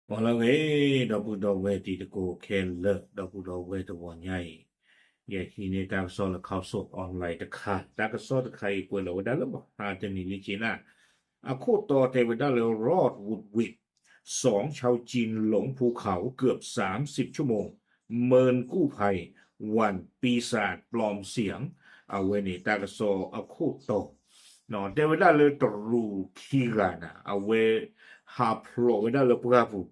မ်လၢအဂ့ၤ ဒီပုၢ်ဒီဝဲၢ်တံၤသကိးခဲလၢာ် ဒီပုၢ်ဒီဝဲၢ်တဂီၤညါအံၤ, ယဟံးန့ၢ်တၢ်ကစီၣ်လၢ Khaosod Online တခါ, တၢ်ကစီၣ်တခါအံၤကွဲးလီၤဝဲဒၣ်လၢမဟါတနံၤလံက့ၤနၤ, အခိၣ်တီတဲဝဲဒၣ်လၢ รถหวุดหวิด สองชาวจีนหลงภูเขาเกือบสามสิบชั่วโมง เมินกู้ภัยหวั่นปีศาจปลอมเสียง အဝဲန့ၣ်တၢ်ကစီၣ်အခိၣ်တီ တဲဝဲဒၣ်လၢတရူးခံဂၤန့ၣ် အဝဲ ဟးဖျိးဝဲဒၣ်လၢပှၢ်ပူၤ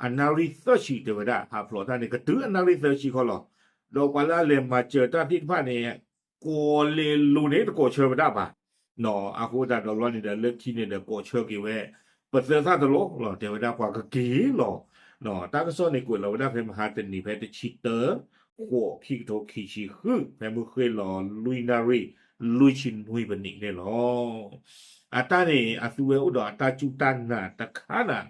အနၣ်ရံၣ်သၢဆံ တဲဝဲဒၣ် ဟးဖျိးတၢ်န့ၣ် ကတုၤအနၣ်ရံၣ်သၢဆံခီလီၤ. ဒီးပှၤလၢအလဲၤမၤစၢၤတၢ်သ့ၣ်တဖၣ်န့ၣ် ကိးလဲၤလိၤန့ၣ် တကိးဆၢဝဲဒၣ်ဘၣ်. အဃိသတးဒီးလီၤန့ၣ်ဒီး လၢခံန့ၣ်ဒီး ကိးဆၢက့ၤဝဲ ပသၢသၣ်တလီၢ်လီၤ တဲဝဲဒၣ်ပှၤကက့ၤလီၤ. တၢ်ကစီၣ်န့ၣ်ကွဲးလီၤဝဲဒၣ်ဖဲမဟါတနံၤဖဲတဆံတၢ ဃိးခံကထိခံဆံဃု ဖဲမုၢ်ဃ့ၢ်လီၤလွံၢ်နၣ်ရံၣ် လွံၢ်ဆံနွံပနံးန့ၣ်လီၤ. အတၢ်န့ၣ် အသုဝဲအိၣ်ဒီးအတၢ်စူၢ်တၢ်နာ်တခါန့ၣ်,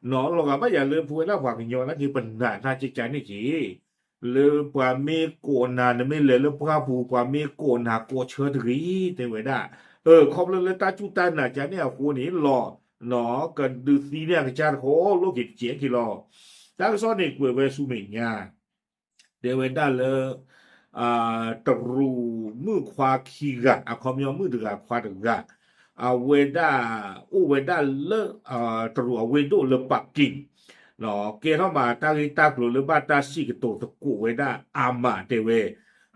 လီၤဂာ်ဘၣ်ယၤလၢပဝဲဒၣ်ပှၤကညီနာ်က့ ပနာ်တၢ်ကကါန့ၣ်က့ၤ လၢပှၤမ့ၢ်ကိးနၤ နမ့ၢ်လဲၤလၢပှၢ်ပူၤ ပှၤမ့ၢ်ကိးနၤကိးဆၢတဂ့ၤ တဲဝဲဒၣ်. ခီဖျိလၢတၢ်စူၢ်တၢ်နာ်ကါန့ၣ်အဃိန့ၣ်လီၤ. ကဒုးသံန့ၢ်အကစၢ်တခီ လိၣ်က့ၤတစဲးက့ၤလီၤ. တၢ်ကစီၣ်န့ၣ်ကွဲးဝဲဆူမဲာ်ညါ တဲဝဲဒၣ်လၢ တရူးမုၣ်ခွါခံဂၤ အခီပညီမုၣ်တဂၤခွါတဂၤ အဝဲဒၣ်အိၣ်ဝဲဒၣ်လၢ တရူးအဝ့ၢ်ဒိၣ်လၢ ပၣ်ကံၣ် ကဲထီၣ်မးတၢ်ဂ့ၢ်တၢ်ကျိၤလၢဘၣ်တၢ်စံးကတိၤသကိးဝဲဒၣ်အါမးတဲဝဲ,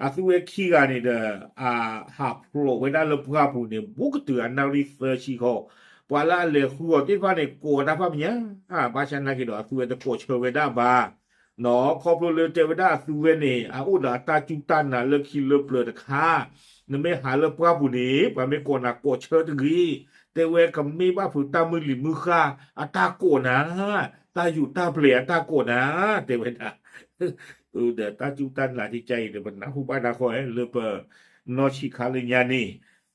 အသုဝဲခံဂၤန့ၣ်ဒီး ဟးဖျိးဝဲဒၣ်လၢပှၢ်ပူၤန့ၣ် ဘူးကတုၤအနၣ်ရံၣ်သၢဆံဃီ, ပှၤလၢအလဲၤဃုအီၤသ့ၣ်တဖၣ်န့ၣ် ကိးတၢ်ဖးမညါ, ဘၣ်ဆၣ်နာ်က့ဒီး အသုဝဲတကိးဆၢဝဲဒၣ်ဘၣ် ခီဖျိလၢတဲဝဲဒၣ်အသုဝဲန့ၣ် အအိၣ်ဒီးအတၢ်စူၢ်တၢ်နာ်လၢခံလၢပျၢၤတခါ, နမ့ၢ်ဟးလၢပှၢ်ပူၤန့ၣ် ပှၤမ့ၢ်ကိးနၤကိးဆၢတဂ့ၤ, တဲဝဲကမ့ၢ်ဘၣ်ဖုးတၢ်မုၢ်လံၤမုၢ်ဃၢ် အတၢ်ကိးနၤ, တၢ်ယူးတၢ်ပျဲၤအတၢ်ကိးနၤ, တဲဝဲဒၣ် ဒီးတၢ်စူၢ်တၢ်နာ်ကကါအံၤဒီး ပနၢ်ဟူဘၣ်နၤဃီလၢပ နီၢ်ဆံးခါလၢညါန့ၣ်,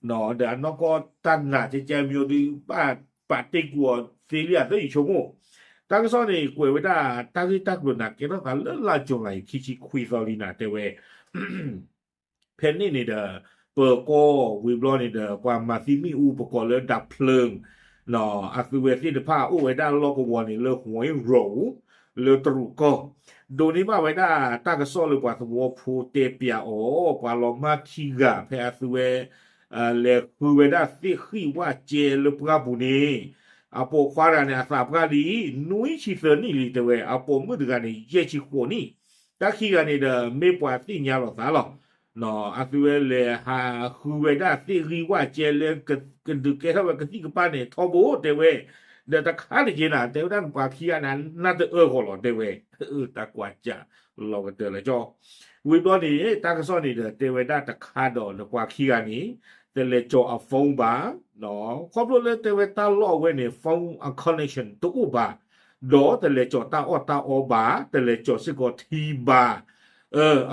ဒီးအနီၢ်ကီၢ်တၢ်နာ်ကကါမ့ၢ်ဒုးဘၣ်ပာ်တ့ၢ်ကွံာ်အီၤသ့လံအသၢအံၤဆိကမိၣ်, တၢ်ကစီၣ်န့ၣ် ကွဲးဝဲဒၣ်တၢ်ဂ့ၢ်တၢ်ကျိၤန့ၣ် ကဲထီၣ်သးလၢလါယူၤလံ ခံဆံခွံသီလံန့ၣ် တဲဝဲ ဖဲန့ၣ်န့ၣ်ဒီး ပၢၤကီၢ်ဝံၤဘျီန့ၣ်ဒီး ပှၤမၤသံမ့ၣ်အူပကိးလၢ ดับเพลิง အသုဝဲသ့ၣ်တဖၣ်အိၣ်ဝဲဒၣ်လီၢ်ကဝီၤန့ၣ်လၢ ဟွံရိး လၢတရူးကီၢ်, ဒိးန့ၢ်ဘၣ်ဝဲဒၣ်တၢ်ကစီၣ်လၢပှၤသဝီဖိတဲပျးအီၤ ပှၤလီၤမၢ်ခံဂၤ ဖဲအသုဝဲ လဲၤဃုဝဲဒၣ်သ့ၣ်ဃံၣ်ဝၣ်ကဲလၢပှၢ်ပူၤန့ၣ်, အပိာ်ခွါတဂၤန့ၣ် အသးပှၢ်လံ နွံဆံသၢနံၣ်လံ တဲဝဲ, အပိာ်မုၣ်တဂၤန့ၣ် ယဲၢ်ဆံဃိးနံၣ်, တၢ်ခံဂၤန့ၣ်ဒီး မ့ၢ်ပှၤသ့ၣ်ညါလိာ်သးလီၤ. အသုဝဲလဲၤဟးဃုဝဲဒၣ်သ့ၣ်ဃံၣ်ဝၣ်ကဲလၢ ကဒုးကဲထီၣ်ဝဲကသံၣ်ကပၢ်န့ၣ် ထီဘိတဲဝဲ, ဒီးတခါတက့ၢ်န့ၣ် တဲဝဲဒၣ်နပှၤခံဂၤန့ၣ် နၢ်တအၢဃီလီၤ တဲဝဲ, တၢ်ကွၢ်စၢ်လီၤကတၢၢ်လၢကၠီ ဝံၤဘျီန့ၣ် တၢ်ကစီၣ်န့ၣ်ဒီး တဲဝဲဒၣ်တခါဒီးနပှၤခံဂၤန့ၣ် တလဲၤကၠီၤအ phone ဘၣ်, ခီဖျိလၢတဲဝဲတၢ်လီၢ်အဝဲန့ၣ် phone အ connection တအိၣ်ဘၣ်, ဒီးတလဲၤကၠီၤတၢ်အီၣ်တၢ်အီဘၣ်, တလဲၤကၠီၤစ့ၢ်ကီးထံဘၣ်.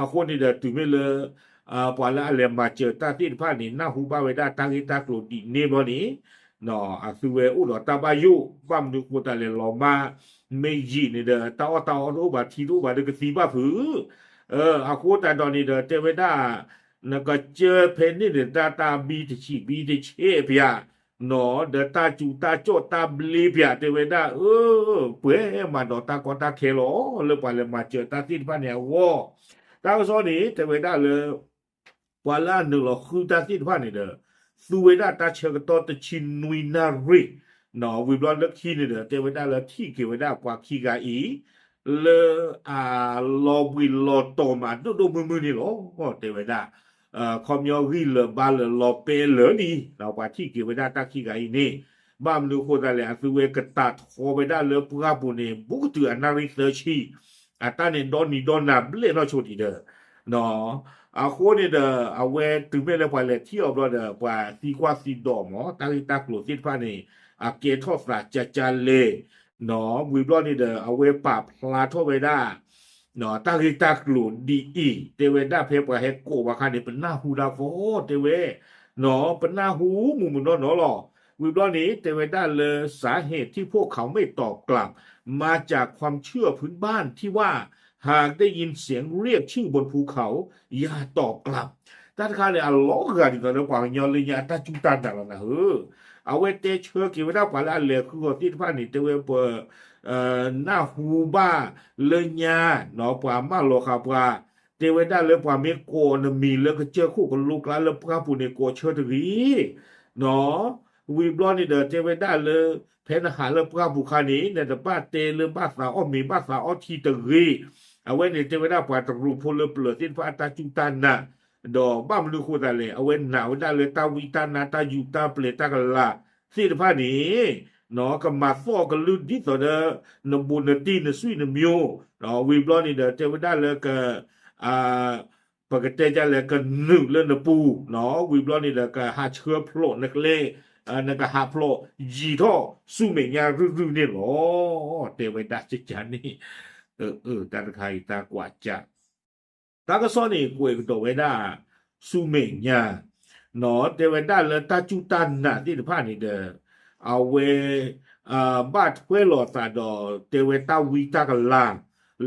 အဃိန့ၣ်ဒီးတုၤမ့ၢ်လၢ ပှၤလၢအလဲၤမၤစၢၤတၢ်သ့ၣ်တဖၣ်န့ၣ် နၢ်ဟူဘၣ်ဝဲဒၣ်တၢ်ဂ့ၢ်တၢ်ကျိၤဒ်န့ၣ်ဘျီန့ၣ် အသုဝဲအိၣ်ဒီးတၢ်ဘၣ်ယိၣ် ဘၣ်မနုၤအဃိသတးလဲၣ် လီၤမၢ် မ့ၢ်ယံာ်န့ၣ်ဒီး တၢ်အီၣ်တၢ်အီတအိၣ်ဘၣ် ထံတအိၣ်ဘၣ်ဒီးကသံဘၣ်ဖုး, အဃိသတးဒီးန့ၣ်ဒီး တဲဝဲဒၣ် နကစၢၢ်ဖဲန့ၣ်န့ၣ် တၢ်တၢ်ဘံတဆံးဘံတဆဲး ပၠး နီၢ် ဒီးတၢ်စူၤတၢ်ကၠီၣ်တၢ်ဘျ့ပၠး တဲဝဲဒၣ် အၢ ပှဲၤမးဒီးတၢ်ကီတၢ်ခဲလီၤ လၢပှၤလဲၤမၤစၢၤတၢ်သ့ၣ်တဖၣ်န့ၣ်အဂီၢ်, တၢ်ကစီၣ်န့ၣ် တဲဝဲဒၣ်လၢ ပှၤလၢအနုာ်လီၤဃုတၢ်သ့ၣ်တဖၣ်န့ၣ်ဒီး သူဝဲဒၣ်တၢ်ဆၢကတီၢ်တဆံနွံနၣ်ရံၣ်, ဝံၤဘျီလၢခံန့ၣ်ဒီး တဲဝဲဒၣ်လၢထံၣ်က့ၤဝဲဒၣ်ပှၤခံဂၤအံၤ လၢအလီၤဘှံးလီၤတီၤမးဒိၣ်ဒိၣ်မုၢ်မုၢ်န့ၣ်လီၤ. တဲဝဲဒၣ် ခီပညီဂံၢ်လၢာ်ဘါလၢာ်လီၤပဲလၢာ်လံ, ပှၤထံၣ်က့ၤဝဲဒၣ်တၢ်ခံဂၤအံၤန့ၣ်, ဘၣ်မနုၤအဃိသတးလဲၣ် အသုဝဲကတၢၢ်ထီဝဲဒၣ်လၢပှၢ်ပူၤန့ၣ် ဘူးကတုၤအနၣ်ရံၣ်သၢဆံ, အတၢ်န့ၣ်ဒီနံၤဒီနၤဘျဲၣ်နီၢ်ဆိဒံးဒီး အဃိန့ၣ်ဒီး အဝဲတုၤမ့ၢ်လၢပှၤလဲၤထံၣ်အီၤဘျီဒီး ပှၤသံကွၢ်သံဒိးမး တၢ်ဂ့ၢ်တၢ်ကျိၤသ့ၣ်တဖၣ်န့ၣ် အကဲထီၣ်သးကၢ်ကၢ်လဲၣ်, ဝံၤဘျီန့ၣ်ဒီး အဝဲပာ်ဖျါထီၣ်ဝဲဒၣ် တၢ်ဂ့ၢ်တၢ်ကျိၤဒ်အံၤ တဲဝဲဒၣ်ဖဲပှၤဟဲကိးဘၣ်ခါန့ၣ် ပနၢ်ဟူဒၣ်ဃီ တဲဝဲ, ပနၢ်ဟူမုၢ်မုၢ်နီၢ်နီၢ်လီၤ. ဝံၤဘျီန့ၣ် တဲဝဲဒၣ်လၢ สาเหตุที่พวกเขาไม่ตอบกลับ มาจากความเชื่อพื้นบ้านที่ว่า หากได้ยินเสียงเรียกชื่อบนภูเขา อย่าตอบกลับ တၢ်တခါန့ၣ် အလီၤဂာ်ဒ်သိးလၢပှၤကညီလၢညါအတၢ်စူၢ်တၢ်နာ်လီၤနၤဧၢ, အဝဲတဲဆၢက့ၤဝဲဒၣ်ပှၤလၢအလဲၤဃုအီၤသ့ၣ်တဖၣ်န့ၣ် တဲဝဲပ နၢ်ဟူဘၣ်လၢညါ ပှၤမၢလီၤဃာ်ပှၤ, တဲဝဲဒၣ်လၢပှၤမ့ၢ်ကိးနမံၤလၢကစၢၢ်ခိၣ်ကလိကျါလၢပှၢ်ပူၤန့ၣ် ကိးဆၢတဂ့ၤ ဝံၤဘျီန့ၣ်ဒီးတဲဝဲဒၣ်လၢ ဖဲနဟးလၢပှၢ်ပူၤခါန့ၣ် နတဘၣ်တဲလၢဘၣ်သးအီၣ်မ့ၤဘၣ်သးအီထံတဂ့ၤ. အဝဲန့ၣ်တဲဝဲဒၣ်ပှၤတရူးဖိလၢပျၢၤသ့ၣ်တဖၣ်အတၢ်စူၢ်တၢ်နာ်, ဒီးဘၣ်မနုၤအဃိသတးလဲၣ် အဝဲနာ်ဝဲဒၣ်လၢတၢ်ဝံတၢ်နါတၢ်ယူးတၢ်ပျဲၤတၢ်ကလၤသ့ၣ်တဖၣ်န့ၣ် ကမၤသီၣ်ကလုၢ်ဒ်သိးဒီး နဘူးနတံၢ်နဆွေနမျိုး, ဝံၤဘျီန့ၣ်ဒီးတဲဝဲဒၣ်လၢက ပကတဲဒ်လဲၣ် ကနုာ်လၢနပူၤ, ဝံၤဘျီန့ၣ်ဒီး ကဟးဆှၢဖျိးနကျဲ, နကဟးဖျိးယံာ်ထီၣ်ဆူမဲာ်ညါရုၢ်ရုၢ်န့ၣ်လီၤ. တဲဝဲဒၣ်ကကန့ၣ်, တၢ်တခါအံၤတၢ်ကွၢ်ကၢ်, တၢ်ကစီၣ်န့ၣ် ကွဲးကဒီးဝဲဒၣ် ဆူမဲာ်ညါ တဲဝဲဒၣ်လၢတၢ်စူၢ်တၢ်နာ်သ့ၣ်တဖၣ်န့ၣ်ဒီး အဝဲ ဘၣ်ထွဲလိာ်သးဒီး တဲဝဲတၢ်ဝံတၢ်ကလၤ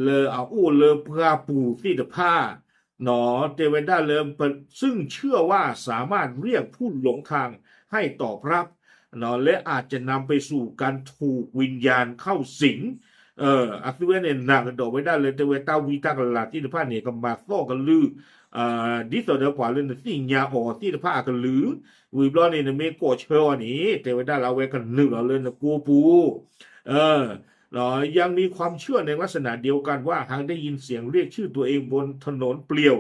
လၢအအိၣ်လၢပှၢ်ပူၤသ့ၣ်တဖၣ် တဲဝဲဒၣ်လၢ ซึ่งเชื่อว่าสามารถเรียกผู้หลงทางให้ตอบรับ และอาจจะนำไปสู่การถูกวิญญาณเข้าสิง အသုဝဲန့ၣ်နာ်ကဒီးဝဲဒၣ်လၢတဲဝဲတၢ်ဝံတၢ်ကလၤသ့ၣ်တဖၣ်န့ၣ် ကမၤသီၣ်ကလုၢ် ဒ်သိးဒီးပှၤလၢနသ့ၣ်ညါအီၤသ့ၣ်တဖၣ်အကလုၢ်, ဝံၤဘျီန့ၣ် နမ့ၢ်ကိးဆၢအီၤန့ၣ် တဲဝဲဒၣ်လၢအဝဲကနုာ်လီၤလၢနကိပူၤ ยังมีความเชื่อในลักษณะเดียวกันว่าหากได้ยินเสียงเรียกชื่อตัวเองบนถนนเปลี่ยว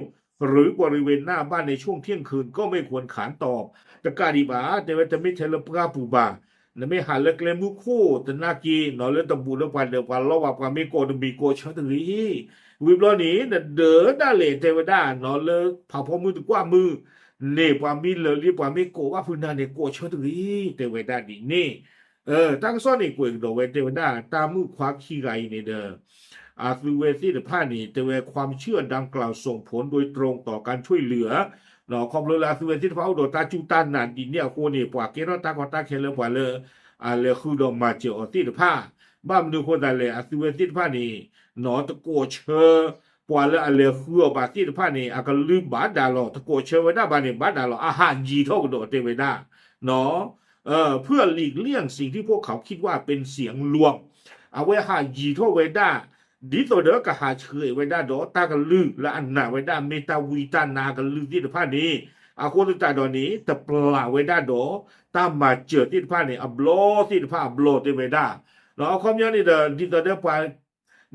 หรือบริเวณหน้าบ้านในช่วงเที่ยงคืนก็ไม่ควรขานตอบ တကးဒံးဘၣ် တဲဝဲတမ့ၢ်ထဲလၢပှၢ်ပူၤဘၣ်, နမ့ၢ်ဟးလၢကျဲမုၢ်ခိၣ်သနာ်က့ လၢတဘူးလၢပှၤဒၢးပှၤလီၢ်ဘၣ် ပှၤမ့ၢ်ကိးနမံၤကိးဆၢတဂ့ၤ, ဝံၤဘျီန့ၣ် နဒၢးဒၣ်လဲာ် တဲဝဲဒၣ် လၢဖးဖီမုၢ်တကွၢ်မုၢ်န့ၣ် ပှၤမံလၢာ်လံ ပှၤမ့ၢ်ကိးဘၣ်ဖုနၤန့ၣ် ကိးဆၢတဂ့ၤ တဲဝဲဒၣ်ဒ်န့ၣ် တၢ်ကစီၣ်န့ၣ်ကွဲးကဒီးဝဲတဲဝဲဒၣ် တၢ်မုၣ်ခွါခံဂၤအံၤန့ၣ်ဒီး အသုဝဲသ့ၣ်တဖၣ်န့ၣ် တဲဝဲ ความเชื่อดังกล่าวส่งผลโดยตรงต่อการช่วยเหลือ ခီဖျိလၢအသုဝဲသ့ၣ်တဖၣ် အိၣ်ဒီးတၢ်စူၢ်တၢ်နာ်ဒ်န့ၣ်အဃိန့ၣ် ပှၤကဲထီၣ်တၢ်ကီတၢ်ခဲလၢပှၤလၢ အလဲၤဃုာ်ဒီးမၤစၢၤအီၤသ့ၣ်တဖၣ်, ဘၣ်မနုၤအဃိသတးလဲၣ် အသုဝဲသ့ၣ်တဖၣ်န့ၣ် တကိးဆၢ ပှၤလၢအလဲၤဃုာ်အီၤဘၣ်သ့ၣ်တဖၣ်န့ၣ် အကလုၢ်ဘၣ်ဒၣ်လီၤ, တကိးဆၢဝဲဒၣ်ဘၣ်န့ၣ် ဘၣ်ဒၣ်လီၤ, အဟးယံာ်ထီၣ်ကဒီးတဲဝဲဒၣ် เพื่อหลีกเลี่ยงสิ่งที่พวกเขาคิดว่าเป็นเสียงลวง အဝဲဟးယံာ်ထီၣ်ဝဲဒၣ် ဒ်သိးဒီးကဟးဆှဲးဝဲဒၣ်ဒီးတၢ်ကလုၢ်လၢအနာ်ဝဲဒၣ် မ့ၢ်တၢ်ဝံတၢ်နါကလုၢ်သ့ၣ်တဖၣ်န့ၣ်, အဃိသတးဒီးန့ၣ် တပျၢ်ဝဲဒၣ်ဒီး တၢ်မၤစၢၤသ့ၣ်တဖၣ်န့ၣ် အဘျီသ့ၣ်တဖၣ်အဘျီတဲဝဲဒၣ်, အခီပညီန့ၣ်ဒီး ဒ်သိးဒီးပှၤ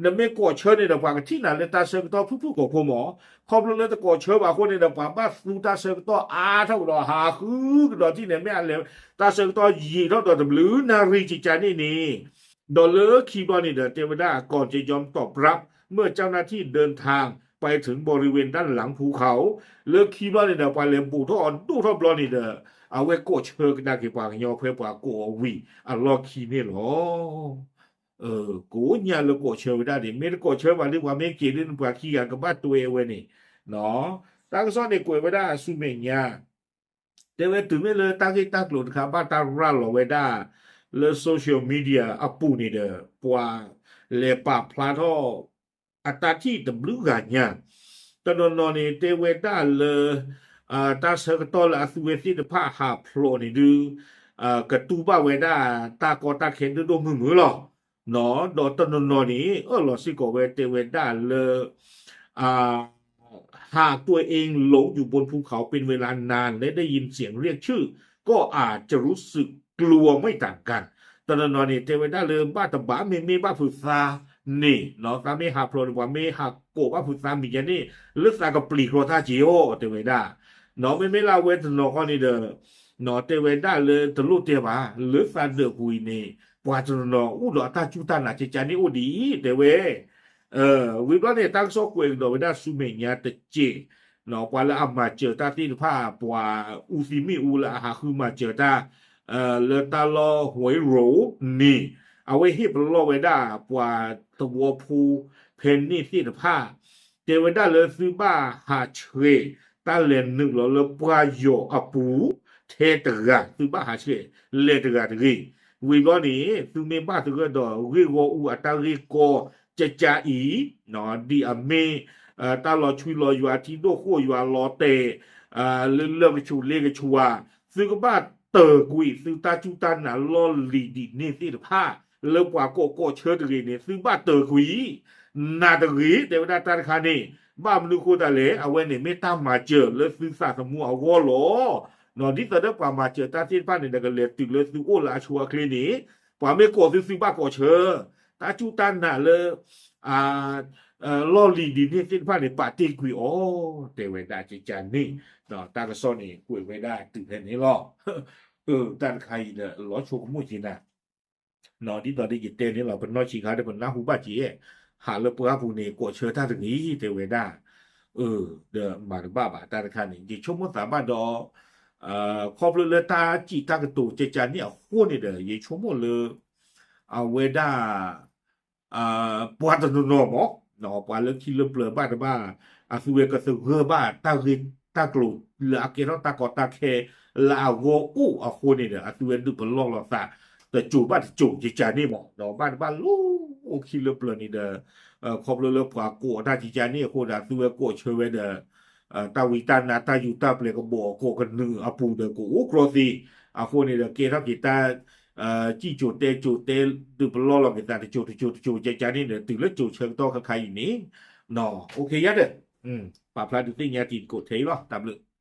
နမ့ၢ်ကိးဆၢန့ၣ်ဒီး ပှၤကထံၣ်နၤလၢတၢ်ဆၢကတီၢ်ဖုၣ်ဖုၣ်ကိာ်ဖိမး, ခီဖျိလၢတကိးဆၢဘၣ်အဃိန့ၣ်ဒီး ပှၤဘၣ်သူတၢ်ဆၢကတီၢ်အါထီၣ်ကဒီး ဟးဃုကဒီးထံၣ်န့ၣ် မ့ၢ်အလဲၤ တၢ်ဆၢကတီၢ်ယံာ်ထီၣ်ဒီးတဘျုးနၣ်ရံၣ်ကကန့ၣ်န့ၣ်, ဒီးလၢခံဘျီန့ၣ်ဒီး တဲဝဲဒၣ် ก่อนจะยอมตอบรับ เมื่อเจ้าหน้าที่เดินทางไปถึงบริเวณด้านหลังภูเขา လၢခံဘျီန့ၣ်ဒီး ပှၤလဲၤဘူးထီၣ်အီၤဒိၣ်ထီၣ်ဘျီန့ၣ်ဒီး အဝဲကိးဆၢကဒါက့ၤပှၤကညီဖဲပှၤကိးအီၤဝံၤအလီၢ်ခံန့ၣ်လီၤ. ကိးညါလၢကိးဆၢဝဲဒၣ်န့ၣ် မ့ၢ်တကိးဆၢဘၣ်ဒီး ပှၤမ့ၢ်က့ၤလၢနပှၤခံဂၤကဘၣ်တွဲဝဲန့ၣ်, တၢ်ကစီၣ်န့ၣ်ကွဲးဝဲဒၣ်ဆူမဲာ်ညါ တဲဝဲတုၤမ့ၢ်လၢတၢ်ဂ့ၢ်တၢ်ကျိၤတခါ ဘၣ်တၢ်ရၤလီၤဝဲဒၣ် လၢ social media အပူၤန့ၣ်ဒီး ပှၤလဲၤပာ်ဖျါထီၣ် အတၢ်ထံၣ်တဘျုးဂၤညါ, တနီၤနီၤန့ၣ် တဲဝဲဒၣ်လၢ တၢ်ဆၢကတီၢ်လၢအသုဝဲသ့ၣ်တဖၣ်ဟးဖျိးန့ၣ်ဒုး ကတူၢ်ဘၣ်ဝဲဒၣ် တၢ်ကီတၢ်ခဲဒိၣ်ဒိၣ်မုၢ်မုၢ်လီၤ. ဒီးတနီၤနီၤန့ၣ် အၢၣ်လီၤစ့ၢ်ကီးဝဲတဲဝဲဒၣ်လၢ หากตัวเองหลงอยู่บนภูเขาเป็นเวลานานและได้ยินเสียงเรียกชื่อ ก็อาจจะรู้สึกกลัวไม่ต่างกัน တနီၤနီၤန့ၣ် တဲဝဲဒၣ်လၢ ဘၣ်တဘၣ်မ့မ့ၢ်ဘၣ်ဖုးသါန့ၣ် သးမ့ၢ်ဟးဖျိးန့ၣ် ပှၤမ့ၢ်ဟးကိးဘၣ်ဖုးသါမံၤယါန့ၣ် လၢသးကပျံၤဃီၤတၢ်က့ၤအီၤ တဲဝဲဒၣ်, မ့မ့ၢ်လၢအဝဲတနီၤဃီန့ၣ်ဒီး တဲဝဲဒၣ်လၢတလိၣ်တဲဘၣ် လၢသးဒၢးပူၤအံၤန့ၣ် ပှၤတနီၤနီၤအိၣ်ဒီးအတၢ်စူၢ်တၢ်နာ်ကကန့ၣ်အိၣ်ဒ်အံၤ တဲဝဲ ဝံၤဘျီန့ၣ် တၢ်ကစီၣ်ကွဲးကဒီးဝဲဒၣ်ဆူမဲာ်ညါတစဲး ပှၤလၢအမၤစၢၤတၢ်သ့ၣ်တဖၣ် ပှၤအူသံမ့ၣ်အူလၢအဟးဃုမၤစၢၤတၢ် လၢတၢ်လီၢ် ဟွဲရိၤ န့ၣ် အဝဲဟ့ၣ်ပလီၢ်ဝဲဒၣ် ပှၤသဝီဖိဖဲန့ၣ်သ့ၣ်တဖၣ် တဲဝဲဒၣ်လၢသုဘၣ်ဟးဆှဲး တၢ်လဲၤနုာ်လီၤလၢပှၢ်ယီၤအပူၤ ထဲတဂၤ သုဘၣ်ဟးဆှဲး လဲၤတဂၤတဂ့ၤ. ဝံၤဘျီန့ၣ် သုမ့ၢ်ဘၣ်သဂၢၢ်ဒီးဂ့ၢ်ဂီၢ်အူအတၢ်ဂ့ၢ်ကီ ကကအံၤ ဒ်အမ့ၢ် တၢ်လီၤဆွံလီၤယွၤ ထံဒိၣ်ဃိၣ်ယွၤလီၤတဲာ် လၢလၢၢ်ကဆူးလ့ကဆူးဧါ, သုကဘၣ်တၢၢ်ကွံာ်သုတၢ်စူၢ်တၢ်နာ်လီၢ်လံၤဒ်န့ၣ်သ့ၣ်တဖၣ် လၢပှၤကိးကိးဆၢတဂ့ၤန့ၣ် သုဘၣ်တၢၢ်ကွံာ် နာ်တဂ့ၤ တဲဝဲဒၣ်တၢ်တခါန့ၣ်, ဘၣ်မနုၤဃိသတးလဲၣ် အဝဲန့ၣ်မ့ၢ်တၢ်မၤစၢၤလၢသုသးသမူအဂီၢ်လီၤ. ဒ်သိးဒီးပှၤမၤစၢၤတၢ်သ့ၣ်တဖၣ်န့ၣ်ဒီး ကလဲၤတုၤလၢသုအိၣ်လၢအဆိအချ့န့ၣ်, ပှၤမ့ၢ်ကိးသု သုဘၣ်ကိးဆၢ, တၢ်စူၢ်တၢ်နာ်လၢ လီၢ်လံၤဒ်န့ၣ်သ့ၣ်တဖၣ်န့ၣ် ပာ်တ့ၢ်ကွံာ်အီၤ တဲဝဲဒၣ်ကကန့ၣ်, တၢ်ကစီၣ်န့ၣ် ကွဲးဝဲဒၣ်တုၤဖဲန့ၣ်လီၤ. တၢ်တခါအံၤဒီး လီၤဆိကမိၣ်က့ၤနၤ ဒ်သိးဒီးယတဲန့ၣ်လီၤ ပနီၢ်ဆံးခါဒီး ပနၢ်ဟူဘၣ်က့ၤ, ဟးလၢပှၢ်ပူၤန့ၣ် ကိးဆၢတၢ်တဂ့ၤ တဲဝဲဒၣ်, ဒီးမၤတဘၣ်ဘၣ်တၢ်တခါန့ၣ် ယဆိကမိၣ်သးဘၣ်ဒီး ခီဖျိလၢတၢ်စံးတၢ်ကတိၤကကန့ၣ်အဃိန့ၣ်ဒီး ယဆိကမိၣ်လၢ အဝဲဒၣ် ပှၤတနီၤနီၤမး, ပှၤလၢခံလၢပျၢၤဘၣ်တဘၣ် အသုဝဲကသဂၢၢ်ဘၣ်တၢ်ဂ့ၢ်တၢ်ကျိၤလၢအကဲထီၣ်တၢ်ကီတၢ်ခဲလၢအဂီၢ်အိၣ်အဃိန့ၣ်ဒီး အသုဝဲဒုးပလီၢ်လိာ်သး တစိၤဘၣ်တစိၤ ကကန့ၣ်မး, ဒီးဘၣ်တဘၣ်လၢအိၣ်ခံလၢပျၢၤန့ၣ်ဒီး ခီဖျိလၢပှၤကိးတၢ်ကကန့ၣ်အဃိဒီး အသုဝဲကိးဆၢဝဲဒီး တၢ်ဝံတၢ်နါတၢ်ယူးတၢ်ပျဲၤကဘီအကိးကနုာ်အပူၤဒီး ကအိၣ်ကြီသ့, အဃိန့ၣ်ဒီး ကဲထီၣ်က့ၤတၢ် စံၣ်စိၤတဲစိၤတဲဒုးပလီၢ်လိာ်က့ၤသး တစိၤတစိၤတစိၤကကန့ၣ်ဒီး တုၤလၢစိၤဆၢကတီၢ်ခါခါအံၤန့ၣ်, အိၣ်ခ့ယါဒီး ပာ်ဖျါဒုးသ့ၣ်ညါတံၤသကိးထဲအံၤလီၤ. တၢ်ဘျုး